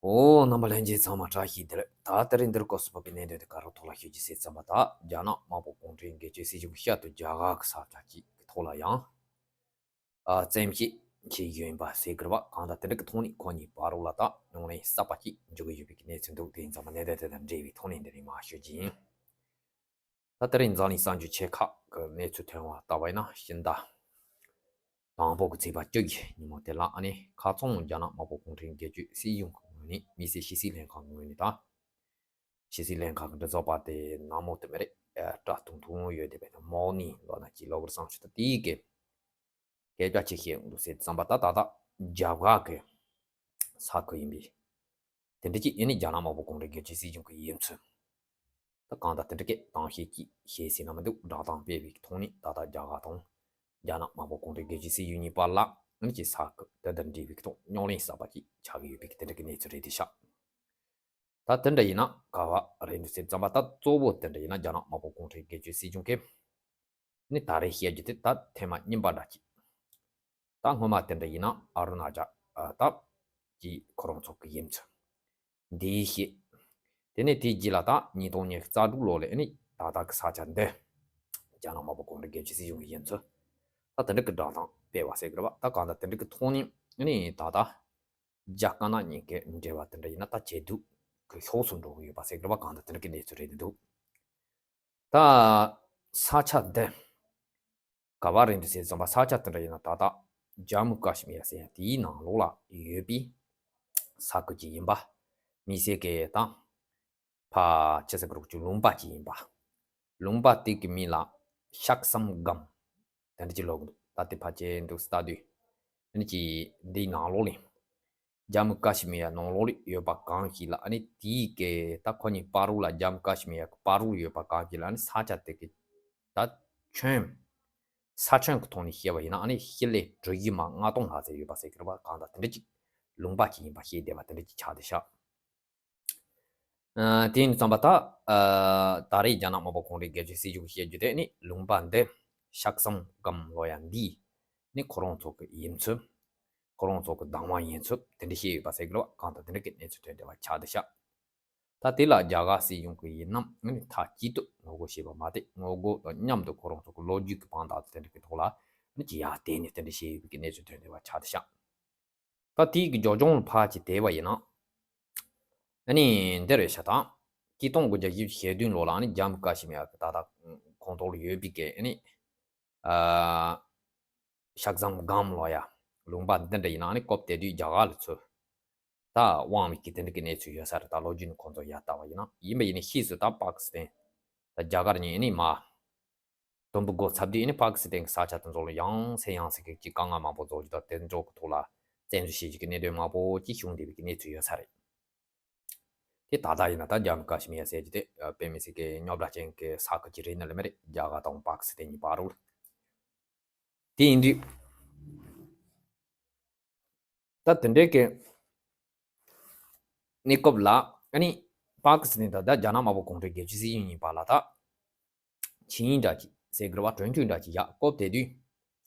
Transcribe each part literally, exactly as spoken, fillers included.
ཨོ། རྣམ་པ་ལྷན་རྒྱས་ཚང་མ་བཀྲ་ཤིས་བདེ་ལེགས། ད་དེ་རིང་འདིར་སྐབས་སུ་བབས་པའི་གནད་དོན་དེ་ག་རེ་ཐོག་ལ་ཤོད་ཀྱི་ཟེར་ཙམ་པ། ད་རྒྱ་ནག་དམར་པོ་གུང་ཁྲན་སྒེར་གཅོད་སྲིད་གཞུང་གི་ཤར་དུ་རྒྱ་གར་གྱི་ས་ཆ་གཅིག་གི་ཐོག་ལ་ཡང་ཨ་བཙན་ཤེད་བྱེད་ཀྱི་ཡོད་པ་ཟེར་གི་རེད་པ། གང་ལྟར་དེ་འདྲ་གི་ཐོག་ནས་ཁོ་གཉིས་བར་རོགས་ལ་ད་རྙོག་གླེང་གསར་པ་ཅིག་འཇོག་གི་ཡོད་པའི་གནས་ཚུལ་འདུག་དེ་ཡིན་ཙང་མ་གནད་དོན་དེ་དང་འབྲེལ་བའི་ཐོག་ནས་འདི་རིང་མར་ཤོད་ཀྱི་ཡིན། ད་དེ་རིང་འཛམ་གླིང་གསར་འགྱུར་ཆེ་ཁག་གི་གནས་ཚུལ་ཐོན་བ་ལྟ་བ་ཡིན་ན། ཕྱི་ཟླ་དང་པོ་གི་ཚེས་པ་བཅུ་གི་ཉིན་མོ་དེ་ལ་ཨ་ནི་ཁ་རྩང་རྒྱ་ནག་དམར་པོ་གུང་ཁྲན་སྒེར་གཅོད་སྲིད་གཞུང་གི་ངོས་ནས། མི་སེར་ཕྱི་སྲིད་ལྷན་ཁང་གི་ངོས་ནས་ད་ཕྱི་སྲིད་ལྷན་ཁང་གི་མགྲིན་ཚབ་པ་དེ་ནག་མོ་དེ་མི་རེད། ཨ་སྐྲ་དུང་ཐུང་ཡོད་བསྡད་པའི་མོ་ནི་ལོ་ན་གྱི་ལོ་གར་བཟང་ཤོས་ད་དེའི་གི་སྐད་ཆ་ཅིག་བཤད་འདུག་ཟེར་ཙམ་པ། ད་ད་ད་རྒྱ་གར་གི་ས་ཁུལ་ཡིན་པའི་དེ་འདྲ་ཅིག་ཡིན་ནི་རྒྱ་ནག་དམར་པོ་གུང་ཁྲན་སྒེར་གཅོད་སྲིད་གཞུང་གི་ཡིན་ཚུལ། ད་གང་ལྟར་དེ་འདྲ་སྐད་གཏམ་བཤད་ཅིག་བཤད་ཟིན་ན་མི་འདུག་བསྒྲགས་གཏམ་སྤེལ་བའི་ཐོག་ནས་ད་ལྟ་རྒྱ་གར་དང་རྒྱ་ནག་དམར་པོ་གུང་ཁྲན་སྒེར་གཅོད་སྲིད་གཞུང་གཉིས་བར་ལ་ཨ་ནི་ཅིག་ས་ཁུལ་དེ་དང་འབྲེལ་བའི་ཐོག་རྙོག་གླེང་གསར་པ་ཅིག་ཆགས་ཀྱི་ཡོད་པའི་དེ་འདྲ་གི་གནས་ཚུལ་རེད་དེ་ཤག་ད་དེ་འདྲ་ཡིན་ན་ག་བ་རེད་འདུག་ཟེར་ཙམ་པ། ད་གཙོ་བོ་དེ་འདྲ་ཡིན་ན་རྒྱ་ནག་དམར་པོ་གུང་ཁྲན་སྒེར་གཅོད་སྲིད་གཞུང་གིས་ནི་ད་རེས་བཤད་རྒྱུ་དེ་ད་ཐེངས་མ་གཉིས་པ་འདྲ་ཅིག་ད་སྔོན་མ་དེ་འདྲ་ཡིན་ན་ཨ་རུ་ན་ཅལ་ཨ་ད་ཀྱི་ཁོ་རང་ཚོ་གི་ཡིན་ཚུལ་འདི་བཤད། དེ་ནས་དེའི་རྗེས་ལ་ད་ཉིས་སྟོང་ཉི་ཤུ་རྩ་དྲུག་ལོ་ལ་ཨ་ནི་ད་ལྟ་གི་ས་ཆ་འདི་རྒྱ་ནག་དམར་པོ་གུང་ཁྲན་སྒེར་གཅོད་སྲིད་གཞུང་གི་ཡིན་ཚུལ་ད་དེ་འདྲ་གི་བསྒྲགས་གཏམ་སྤེལ་བ་ཟེར་གི་རེད་པ། ད་གང་ལྟར་དེ་འདྲ་གི་ཐོག་ནས་ཨ་ནི་ད་ལྟ་རྒྱ་དཀར་ནག་གཉིས་ཀའི་འབྲེལ་བ་དེ་འདྲ་ཡིན་ན་ད་ཇེ་སྡུག་གི་ཕྱོགས་སུ་འགྲོ་གི་ཡོད་པ་ཟེར་གི་རེད་པ། གང་ལྟར་དེ་འདྲ་གི་གནས་ཚུལ་རེད་འདུག་ད་ས་ཆ་འདི་ག་བ་རེད་འདུག་ཟེར་ཙམ་པ། ས་ཆ་དེ་འདྲ་ཡིན་ན་ད་ལྟ་ཇམ་མུ་ཀ་ཤི་མིར་ཟེར་ཡ་དེའི་ནང་ལོགས་ལ་ཡོད་པའི་ས་ཁུལ་ཅིག་ཡིན་པ། མི་སེར་གྱི་ད་ཕ་ཆེ་ས་ཁུལ་གྱི་ལུང་པ་ཅིག་ཡིན་པ། ལུང་པ་དེ་གི་མིང་ལ་ཤག་སམ་སྒམ་དེ་འདྲ་ཅིག་ལབ་གི་འདུག་ད་དེ་ཕལ་ཆེར་འདུག་ལྟ་དུས་ཨ་ནི་ཅིག་འདིའི་ནང་ལོགས་ལ་ཇམ་མུ་ཀ་ཤི་མིར་ནང་ལོགས་ལ་ཡོད་པ་གང་ཞིག་ལ་ཨ་ནི་དེའི་གི་ད་ཁོ་གཉིས་བར་རོགས་ལ་ཇམ་མུ་ཀ་ཤི་མིར་གི་བར་རོགས་ལ་ཡོད་པ་གང་ཞིག་ལ་ཨ་ནི་ས་ཆ་དེ་གི་ད་ཁྱོན་ས་ཁྱོན་གི་ཐོག་ནས་བཤད་པ་ཡིན་ན་ཨ་ནི་ཤི་ལེ་གྲུ་བཞི་མ་ལྔ་སྟོང་ལྷག་ཙམ་ཡོད་པ་ཟེར་གི་རེད་པ། གང་ལྟར་དེ་འདྲ་ཅིག་ལུང་པ་ཅིག་ཡིན་པ་ཤེས་བསྡད་པ་དེ་འདྲ་ཅིག་ཆགས་བསྡད་ཤག་ཨ་དེ་ཡིན་ཙམ་པ་ད་ཨ་ད་རེས་རྒྱ་ནག་དམར་པོ་གུང་ཁྲན་སྒེར་གཅོད་སྲིད་གཞུང་གིས་བཤད་རྒྱུ་དེ་ནི་ལུང་པ་འདི་ཤག་སམ་སྒམ་ལབ་ཡ་འདི་ནི་ཁོ་རང་ཚོ་གི་ཡིན་ཚུལ། ཁོ་རང་ཚོ་གི་བདག་དབང་ཡིན་ཚུལ་དེ་འདྲ་བཤད་ཡོད་པ་ཟེར་གི་རེད་པ། གང་ལྟར་དེ་འདྲ་གི་གནས་ཚུལ་ཐོན་བསྡད་པ་ཆགས་བསྡད་ཤག་ད་དེ་ལ་རྒྱ་གར་སྲིད་གཞུང་གིས་ཡིན་ནམ་ཨ་ནི་མཐའ་གཅིག་ཏུ་ངོ་རྒོལ་བྱས་པ་མ་གཏོགས། ངོ་རྒོལ་དང་མཉམ་དུ་ཁོ་རང་ཚོ་གི་ལོ་རྒྱུས་ཀྱི་དཔང་རྟགས་དེ་འདྲ་གི་ཐོག་ལ་ཨ་ནི་ཅི་ཡ་བརྟེན་ནས་དེ་འདྲ་བཤད་ཡོད་པའི་གནས་ཚུལ་ཐོན་བསྡད་པ་ཆགས་བསྡད་ཤག་ད་དེའི་གི་རྒྱབ་ལྗོངས་ལ་ཕར་ཅིག་བལྟས་པ་ཡིན་ན། ཨ་ནི་འདི་རེད་ཤག་ད་གཅིག་སྟོང་དགུ་བརྒྱ་བཞི་བཅུ་ཞེ་བདུན་ལོ་ལ་ཨ་ནི་ཇམ་མུ་ཀ་ཤི་མིར་གི་ད་ལྟ་ཁོངས་གཏོགས་ལ་ཡོད་པའི་གི་ཨ་ནི་ཨ་ཤག་སམ་སྒམ་ལབ་ཡ་ལུང་པ་འདི་འདྲ་ཡིན་ན་ཨ་ནི་སྐབས་དེ་དུས་རྒྱ་གར་ལ་ཚུར་ད་དབང་བའི་གི་དེ་འདྲ་གི་གནས་ཚུལ་ཡོད་ས་རེད། ད་ལོ་རྒྱུས་ནས་ཁོང་ཚོ་ཡར་བལྟས་པ་ཡིན་ན། ཡིན་པ་ཡིན་ནའི་ཕྱིས་སུ་ད་པ་ཀི་སི་ཐན་ད་རྒྱ་གར་གཉིས་ཨ་ནི་མར་དུམ་བུ་འགོ་ཚུགས་དུས་ཨ་ནི་པ་ཀི་སི་ཐན་གྱི་ས་ཆ་དེ་ཚོ་ལ་ཡང་སེ་ཡང་སེ་གི་ཅིག་དཀའ་ངལ་མང་པོ་བཟོ་རྒྱུ་དང་། དེ་ཚོ་གི་ཐོག་ལ་བཙན་འཛུལ་བྱེད་རྒྱུ་གི་གནད་དོན་མང་པོ་ཅིག་བྱུང་བསྡད་པའི་གི་གནས་ཚུལ་ཡོད་ས་རེད། དེ་ད་ལྟ་ཡིན་ན་ད་ཇམ་མུ་ཀ་ཤི་མིར་ཟེར་རྒྱུ་དེ་དཔེ་མི་སྲིད་ཀྱི་རྙོག་དྲ་ཅན་གྱི་ས་ཁུལ་ཅིག་རེད་ནི་ལ་མི་རེད། རྒྱ་གར་དང་པ་ཀི་སི་ཐན་གཉིས་བར་རོགས་ལ། དེ་ཡིན་དུས་ད་དེ་འདྲའི་གི་གནས་སྐབས་ལ་ཨ་ནི་པ་ཀི་སི་ཐན་དང་ད་རྒྱ་ནག་དམར་པོ་གུང་ཁྲན་སྒེར་གཅོད་སྲིད་གཞུང་གཉིས་བར་ལ་ད་ཆིངས་ཡིག་འདྲ་ཅིག་ཟེར་གི་རེད་པ། གྲོས་མཐུན་འདྲ་ཅིག་ཡ་སྐབས་དེ་དུས་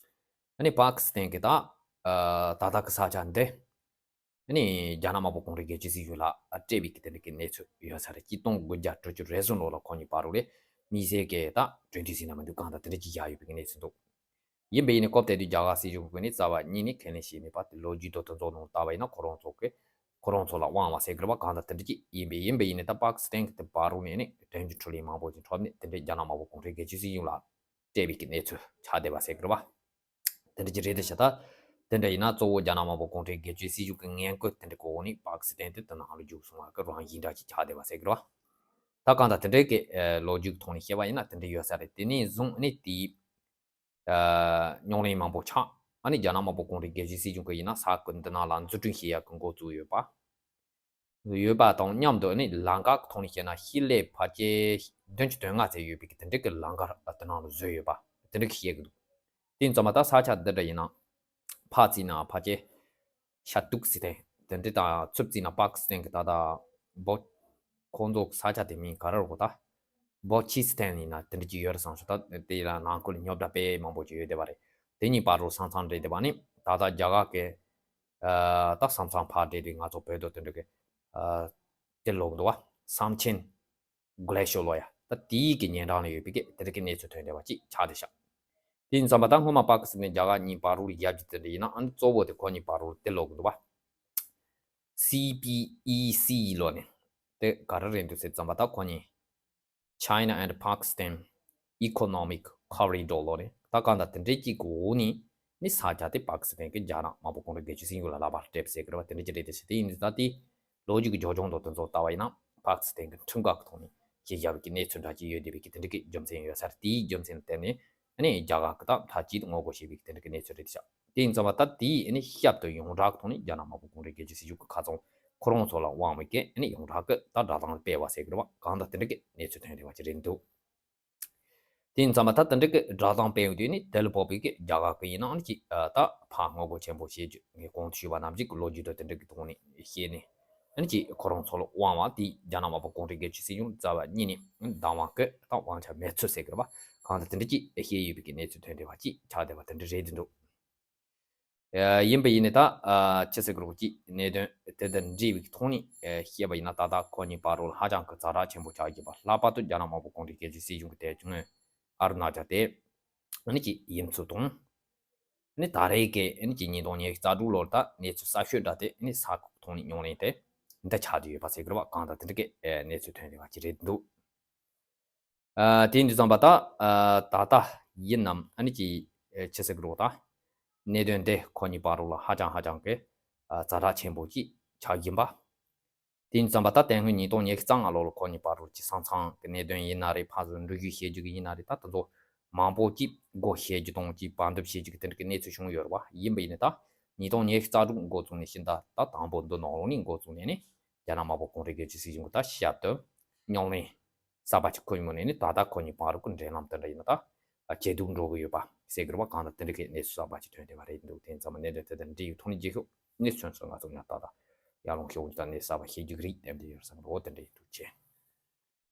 ཨ་ནི་པ་ཀི་སི་ཐན་གྱིས་ད་ཨ་ད་ལྟ་གི་ས་ཆ་འདི་ཨ་ནི་རྒྱ་ནག་དམར་པོ་གུང་ཁྲན་སྒེར་གཅོད་སྲིད་གཞུང་ལ་སྤྲད་པའི་གི་དེ་འདྲ་གི་གནས་ཚུལ་ཡོད་ས་རེད། གཅིག་སྟོང་དགུ་བརྒྱ་དྲུག་ཅུ་རེ་གསུམ་ལོ་ལ་ཁོ་གཉིས་བར་རོགས་ལ་དམིགས་བསལ་གྱི་ད་གྲོས་མཐུན་ཟེར་ན་མི་འདུག་གང་ལྟར་དེ་འདྲ་ཅིག་བཞག་ཡོད་པའི་གི་གནས་ཚུལ་འདུག་ཡིན་པ་ཡིན་ནའི་སྐབས་དེ་དུས་རྒྱ་གར་སྲིད་གཞུང་གི་ངོས་ནས་རྩ་བ་ཉིད་ནས་ཁས་ལེན་བྱས་མེད་པ། དེ་ལོ་རྒྱུས་དང་དེ་ཚོ་ནང་ལྟ་བ་ཡིན་ན་ཁོ་རང་ཚོ་གི་ཁོ་རང་ཚོ་ལ་དབང་བ་ཟེར་གི་རེད་པ། གང་ལྟར་དེ་འདྲ་ཅིག་ཡིན་པས། ཡིན་པ་ཡིན་ནའི་ད་པ་ཀི་སི་ཐན་གྱི་དེ་བར་རོགས་ནས་ནི་དོན་གྱི་འཕྲོ་ལས་མང་པོ་ཅིག་འཁྲབ་ནས་དེ་འདྲའི་རྒྱ་ནག་དམར་པོ་གུང་ཁྲན་སྒེར་གཅོད་སྲིད་གཞུང་ལ་སྤྲད་པའི་གི་གནས་ཚུལ་ཆགས་བསྡད་པ་ཟེར་གི་རེད་པ། དེ་འདྲ་ཅིག་རེད་དེ་ཤག་ད་དེ་འདྲ་ཡིན་ན་གཙོ་བོ་རྒྱ་ནག་དམར་པོ་གུང་ཁྲན་སྒེར་གཅོད་སྲིད་གཞུང་གི་ངན་སྐུལ་དེ་འདྲ་གི་འོག་ནས་པ་ཀི་སི་ཐན་དེ་དེ་ནང་ལ་རྒྱུགས་སོང་བ་གི་རང་བཞིན་འདྲ་ཅིག་ཆགས་བསྡད་པ་ཟེར་གི་རེད་པ། ད་གང་ལྟར་དེ་འདྲའི་གི་ཨ་ལོ་རྒྱུས་ཀྱི་ཐོག་ནས་བཤད་པ་ཡིན་ན་དེ་འདྲ་ཡོད་ས་རེད། དེ་ནས་བཟུང་ཨ་ནི་དེའི་ཨ་རྙོག་གླེང་མང་པོ་ཆགས། ཨ་ནི་རྒྱ་ནག་དམར་པོ་གུང་ཁྲན་སྒེར་གཅོད་སྲིད་གཞུང་གི་ཡིན་ན་ས་ཁུལ་འདི་ནང་ལ་འཛུགས་སྐྲུན་བྱེད་ཡག་གི་འགོ་བཙུགས་ཡོད་པ། ཡོད་པ་དང་མཉམ་དུ་ཨ་ནི་ལམ་ཁ་གི་ཐོག་ནས་བཤད་ན་ཤི་ལེ་ཕལ་ཆེར་བདུན་ཅུ་དོན་ལྔ་ཙམ་ཡོད་པའི་གི་དེ་འདྲ་གི་ལམ་ཁ་དེ་ནང་ལ་བཟོས་ཡོད་པ་དེ་འདྲ་གི་བཤད་གི་འདུག་དེ་ཡིན་ཙང་མ་ད་ས་ཆ་འདི་འདྲ་ཡིན་ན་ཕར་བརྩིས་ན་ཕལ་ཆེར་ཤར་ཏུར་ཀི་སི་ཐན་དེ་འདྲ་དང་ཚུར་བརྩིས་ན་པ་ཀི་སི་ཐན་གྱི་ད་ལྟ་བོ་ཁོང་ཚོ་གི་ས་ཆ་དེ་མིང་ག་རེ་རེད་གོ། ད་བོ་ཆི་སི་ཐན་ཡིན་ན་དེ་འདྲ་ཅིག་ཡོད་རེད་བསམ་སོང་། ད་དེ་ལ་ནང་ཁུལ་རྙོག་དྲ་དཔེ་མང་པོ་ཅིག་ཡོད་བསྡད་པ་རེད། དེ་གཉིས་བར་དུ་ས་མཚམས་འབྲེལ་བསྡད་པ་ནི་ད་ལྟ་རྒྱ་གར་གྱི་ཨ་ད་ས་མཚམས་ཕར་འབྲེལ་དུས་ང་ཚོ་བོད་དོ་དེ་འདྲ་གི་ ཨ་དེ་ལོག་འདུག་བ། སམ་ཆེན་གུ་ལེ་ཤོ་ལོ་ཡ། ད་དེའི་གི་ཉེ་འགྲམ་ལ་ཡོད་པའི་གི་དེ་འདྲ་གི་གནས་ཚུལ་ཐོན་བསྡད་པ་ཅིག་ཆགས་བསྡད་ཤག་དེ་ཡིན་ཙམ་པ་ད་སྔོན་མ་པ་ཀི་སི་ཐན་རྒྱ་གར་གཉིས་བར་དུ་ཡབ་ཀྱི་དེ་འདྲ་ཡིན་ན། ཨ་ནི་གཙོ་བོ་དེ་ཁོ་གཉིས་བར་དུ་དེ་ལོག་འདུག་བ། སི་པི་ཨི་སི་ལོ་ནས་དེ་ག་རེ་རེད་འདུག་ཟེར་ཙམ་པ་ད་ཁོ་གཉིས་China and Pakistan Economic Corridor ལོ་ནས་ད་གང་ལྟར་དེ་འདྲའི་གཅིག་གི་འོག་ནས་ནི་ས་ཆ་དེ་པ་ཀི་སི་ཐན་གྱི་རྒྱ་ནག་དམར་པོ་གུང་ཁྲན་སྒེར་གཅོད་སྲིད་གཞུང་ལ་ལག་པ་སྤྲད་པ་ཟེར་གི་རེད་བ། དེ་འདྲ་ཅིག་རེད་དེ་ཟེར། དེ་ཡིན་དུས་ད་དེ་ལོ་རྒྱུས་ཀྱི་རྒྱབ་ལྗོངས་དང་དེ་ཚོ་ལྟ་བ་ཡིན་ན་པ་ཀི་སི་ཐན་གྱི་ཁྲིམས་འགལ་གྱི་ཐོག་ནས་བྱས་བཞག་པའི་གི་གནས་ཚུལ་འདྲ་ཅིག་ཡོད་བསྡད་པའི་གི་དེ་འདྲ་གི་རྒྱུ་མཚན་ཡོད་ས་རེད། དེའི་རྒྱུ་མཚན་ལ་བརྟེན་ནས་ཨ་ནི་རྒྱ་གར་གྱི་ད་མཐའ་དཀྱིལ་དུ་ངོ་རྒོལ་བྱས་པའི་གི་དེ་འདྲ་གི་གནས་ཚུལ་རེད་དེ་ཤག་དེ་ཡིན་ཙམ་པ་ད་དེའི་ཨ་ནི་ཞབས་ཏོག་ཡོངས་གྲགས་ཀྱི་ཐོག་ནས་རྒྱ་ནག་དམར་པོ་གུང་ཁྲན་སྒེར་གཅོད་སྲིད་གཞུང་གི་ཁ་ཚང་ཁོ་རང་ཚོ་ལ་དབང་བའི་གི་ཨ་ནི་ཡོངས་གྲགས་ཀྱི་ད་སྒྲ་གདངས་སྤེལ་བ་ཟེར་གི་རེད་བ། གང་ལྟར་དེ་འདྲ་གི་གནས་ཚུལ་ཐོན་བསྡད་པ་ཅིག་རེད་འདུག་དེ་ཡིན་ཙམ་པ་ད་དེ་འདྲ་གི་སྒྲ་གདངས་སྤེལ་ཡོང་དུས་ནི་དེ་ལ་དཔག་པའི་གི་རྒྱ་གར་གི་ཡིན་ནའང་ཅིག་ད་ཕར་ངོ་རྒོལ་ཆེན་པོ་བྱེད་རྒྱུ། ངས་གོང་དུ་ཞུས་པ་ནང་བཞིན་གི་ལོ་རྒྱུས་དང་དེ་འདྲ་གི་ཐོག་ནས་བཤད་ནས་ཨ་ནི་ཅིག་ཁོ་རང་ཚོ་ལ་དབང་བ་དེ་རྒྱ་ནག་དམར་པོ་གུང་ཁྲན་སྒེར་གཅོད་སྲིད་གཞུང་རྩ་བ་ཉིད་ནས་བདག་དབང་གི་ད་དབང་ཆ་མེད་ཚུལ་ཟེར་གི་རེད་བ། གང་ལྟར་དེ་འདྲ་ཅིག་བཤད་ཡོད་པའི་གི་གནས་ཚུལ་ཐོན་བསྡད་པ་ཅིག་ཆགས་བསྡད་པ་དེ་འདྲ་རེད་འདུག་ཡིན་པ་ཡིན་ནའི་ད་ཅི་ཟེར་དགོས་རེད། གཅིག་གནད་དོན་དེ་དང་འབྲེལ་བའི་ཐོག་ནས་བཤད་པ་ཡིན་ན། ད་ལྟ་ཁོ་གཉིས་བར་ལ་ཧ་ཅང་གི་ཛ་དྲག་ཆེན་པོ་ཆགས་ཀྱི་ཡོད་པ། ལྷག་པར་དུ་རྒྱ་ནག་དམར་པོ་གུང་ཁྲན་སྒེར་གཅོད་སྲིད་གཞུང་གི་དེ་སྔོན་ཨ་རུ་ན་ཅལ་དེ་ཨ་ནི་ཅིག་ཡིན་ཚུལ་དང་། ཨ་ནི་ད་རེས་ཀྱི་ཨ་ནི་ཅིག་ཉིས་སྟོང་ཉི་ཤུ་རྩ་དྲུག་ལོར་ད་གནས་ཚུལ་གསར་ཤོས་འདྲ་དེ་ཨ་ནི་ས་ཁུག་ཐོག་ནས་ཉུང་ལན་དེ་འདི་ཆགས་བསྡད་ཡོད་པ་ཟེར་གི་རེད་བ། གང་ལྟར་དེ་འདྲ་གི་གནས་ཚུལ་ཐོན་བསྡད་པ་ཅིག་རེད་འདུག་ཨ་དེ་ཡིན་དུས་ཙམ་པ་ད་ཨ་ད་ལྟ་ཡིན་ནམ། ཨ་ནི་ཅིག་ཨ་ཅི་ཟེར་དགོས་རེད། ད་གནད་དོན་དེ་ཁོ་གཉིས་བར་ལ་ཧ་ཅང་ཧ་ཅང་གི་ཨ་ཛ་དྲག་ཆེན་པོ་ཅིག་ཆགས་ཀྱི་ཡིན་པ། དེ་ཡིན་དུས་ཙམ་པ་ད་དེ་སྔོན་ཉིས་སྟོང་ཉི་ཤུ་རྩ་ལྔ་ལོ་ལ་ཁོ་གཉིས་བར་ལ་ཅིག་ས་མཚམས་ཀྱི་གནད་དོན་ཡིན་ན་རེད། ཕར་ཚུར་འགྲུལ་བཞུད་བྱེད་རྒྱུ་གི་ཡིན་ན་རེད། ད་དེ་ཚོ་མང་པོ་ཅིག་སྒོ་ཕྱེ་རྒྱུ་དང་ཅིག་བར་འདུམ་བྱེད་རྒྱུ་གི་དེ་འདྲ་གི་གནས་ཚུལ་བྱུང་ཡོད་རེད་བ། ཡིན་པ་ཡིན་ནའི་ད་ཉིས་སྟོང་ཉི་ཤུ་རྩ་དྲུག་འགོ་བཙུགས་ནས་ཕྱིན་ད་ད་དང་པོ་འདི་ནང་ལོགས་ནས་འགོ་བཙུགས་ནས་ནི་རྒྱ་ནག་དམར་པོ་གུང་ཁྲན་སྒེར་གཅོད་སྲིད་གཞུང་གི་ད་ཞབས་ཏོག་ཉུང་ལན་གསར་པ་ཅིག་ཁུར་ཡོང་ནས་ནི་ད་ལྟ་ཁོ་གཉིས་བར་གྱི་འབྲེལ་ལམ་དེ་འདྲ་ཡིན་ན་ད་ཇེ་སྡུག་འགྲོ་གི་ཡོད་པ་ཟེར་གི་རེད་བ། གང་ལྟར་དེ་འདྲ་གི་གནས་ཚུལ་གསར་པ་ཅིག་ཐོན་བསྡད་པ་རེད་འདུག་དེ་ཙམ་གནད་དོན་དེ་དང་འབྲེལ་ཡོད་ཐོག་ནས་རྗེས་ཤོག་ནས་ཚོན་ཚོན་ང་ཚོ་ཡང་ད་ལྟ་ཡར་ལོངས་ཤོག་ད་གནས་གསར་པ་ཤེས་རྒྱུ་གི་རེད་དེ་འདྲ་ཡོད་བསམ་གི་འདུག་དེ་འདྲ་ཡིན་འདུག་ཅེས།